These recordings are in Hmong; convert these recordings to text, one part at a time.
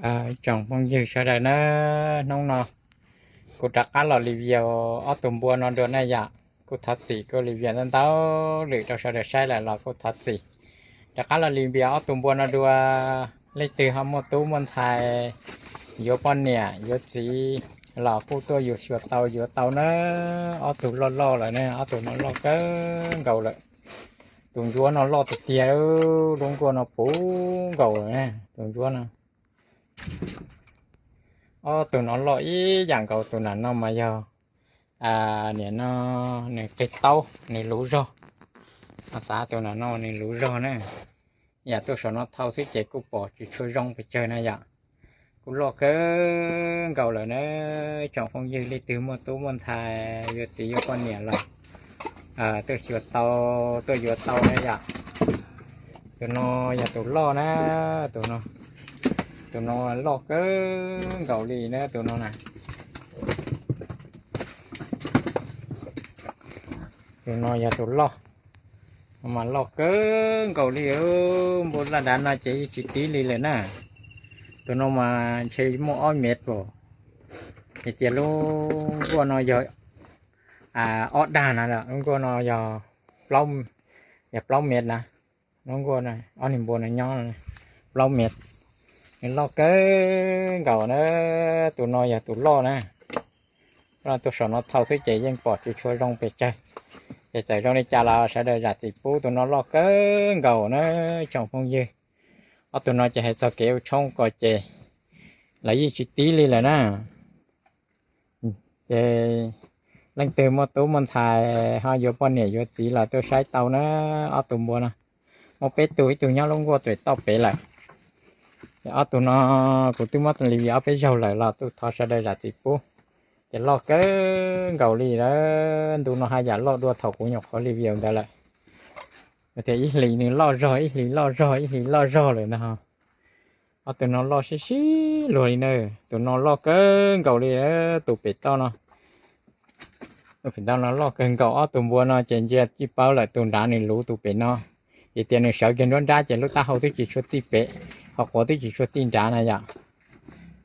Ib tsoom phooj ywg sawv daws na, hnub no kuv rov qab los review ob tug npua no dua na yom. Kuj thov txim kuj review ntau ntau lwm rau sawv daws saib lawm los kuj thov txim. Rov qab los review ob tug npua no dua, leej twg ho muaj tub muaj ntxhais yuav poj niam yuav txiv los kuj tuaj yuav xyuas tau yuav tau na. Ob tug loj loj lawm na, ob tug no loj kawg nkaus lawm. Tus ntsuab no loj tiag tiag, lub nkuaj no puv nkaus lawm na, tus ntsuab no. Ob tug no loj ib yam nkaus, tus nram no mas yog, nim no nws qig taub nws luv zog. Xav tus nram no nws luv zog na. Yam tuaj saum no thau xwb ces kuj pom tsis tshua zoo pes tsawg na yom. Kuj loj kawg nkaus lawm na. Tsoom phooj ywg leej twg muaj tub muaj ntxhais yuav txiv yuav poj niam los tuaj xyuas tau, tuaj yuav tau na yom. Tus no yog tus loj na, tus no, tus no loj kawg nkaus li na, tus no na. Tus no yog tus loj, mas loj kawg nkaus li. Npua laj dav no ces yeej tsis tib li lawm na. Tus no mas ntshe muaj ob mev pam. Hais tias lub nkuaj no yog ob dag na, lub nkuaj no yog, yog plaub mev na. Lub nkuaj ob niag npua no nyob plaub mev, nws loj kawg nkaus na. Tus no yog tus loj na. Tuaj saum no thau xwb ces yeej pom tsis tshua zoo pes tsawg. Ces txawm zoo li cas los sawv daws zam txim pub, tus no loj kawg nkaus na tsoom phooj ywg. Ob tug no ces hais txog kev ua tshoob ko ces lawv yeej tsis tib li lawm na. Ces leej twg muaj tub muaj ntxhais ho yuav poj niam yuav txiv los tuaj saib tau na. Ob tug npua no muaj peb tug, ib tug nyob lub nkuaj pem toj pem lawm. Ces ob tug no kuv twb muab review ob peb zaug lawm los kuj thov sawv daws zam txim pub. Ces loj kawg nkaus li lawm, ntu no haj yam loj dua thaum kuv nyuam qhuav review ntawd lawm. Tias ib hlis nws loj zog, ib hlis loj zog, ib hlis loj zog lawm ntag. Ob tug no loj sib sib luag li na. Tus no loj kawg nkaus li, tus pem toj no. Tus pem toj no loj kawg nkaus, ob tug npua no ces ntsia tij paub lawm, tus nrad nws luv tus pem no. Vim tias nws sawv kiag nruab nrab ces lub taub hau twb tsis tshua txij pem, hauv quav twb tsis tshua txij nrad na yom.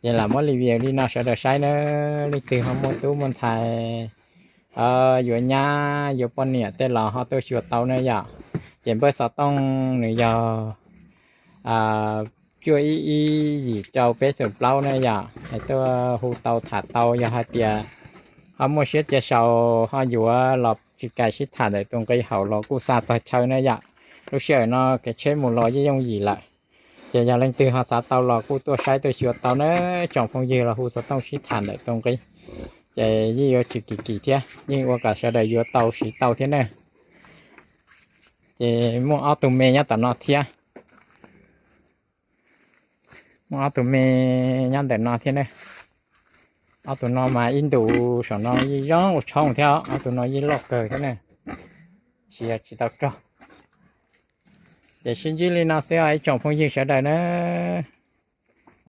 Ces lam muab review li no sawv daws saib na, leej twg ho muaj tub muaj ntxhais yuav nyab yuav poj niam tej los ho tuaj xyuas tau na yom. Ces npawb xov tooj nws yog cuaj ib ib yim rau peb xoom plaub na yom. Hais tuaj hu tau tham tau, yog hais tias ho muaj siab cia sau ho yuav los tsis kais sib tham ntawm tus nqi hauv los kuj xa txog chaw na yom. Lub sij hawm no kev tsheb mus los yeej yooj yim lawm. Ces yog leej twg ho xav tau los kuj tuaj saib tuaj xyuas tau na tsoom phooj ywg, los hu xov tooj sib tham ntawm tus nqi. Ces yeej yuav tsis kim kim thiab, yeej ua kom sawv daws yuav tau siv tau thiab na. Ces muaj ob tug me nyob tom no thiab. Muaj ob tug me nyob ntawm no thiab na. Ob tug no mas ib ntus saum no yeej zoo ua tshoob thiab, ob tug no yeej loj kawg thiab na. Tsis yog tsis tau rog. Ces sib ntsib li no xwb os ib tsoom phooj ywg sawv daws na.